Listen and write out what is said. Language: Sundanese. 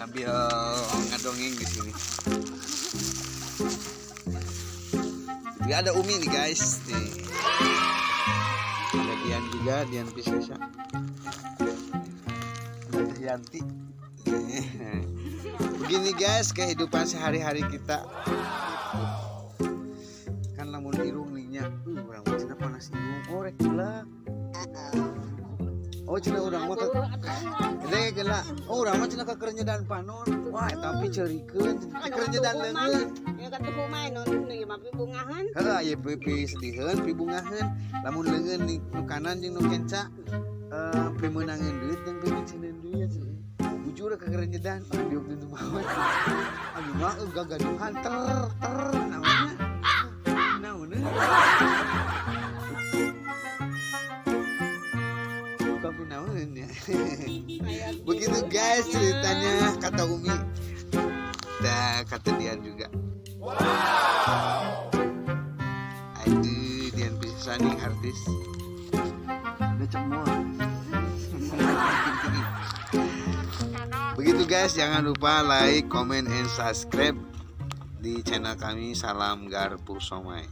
Sambil ngedongeng di sini. Juga ada Umi nih, guys, nih. Ada Dian juga, Dian Piscesa. Ada Teh Yanti. Begini, guys, kehidupan sehari-hari kita. Gitu. Kan lamun irung nih nya, urang mah cenah panas irung. Oh, rek gula. Oh, cenah urang mah gede gela. Oh, urang mah cenah kakerenyedan panon. Wah, tapi ceurikeun, kakerenyedan leungeun. Ya kan tuh kumaha nu nu ieu mah pibungahan. Heeh, aya pi sediheun, pibungaheun. Lamun leungeun nih nu kanan jeung nu kenca pimeunangeun duit jeung pimiceuneun duit. Bujur kakerenyedan, ah diuk nu maot. Aduh mah gagaduhan ter ter naonnya. Naonnya. Bukan naon ya. Begitu, guys, ceritanya kata Umi. Dah kata Dian juga. Aduh, Dian bisa nih artis. Udah cemol. Begitu, guys, jangan lupa like, comment, and subscribe di channel kami. Salam Garpu Somai.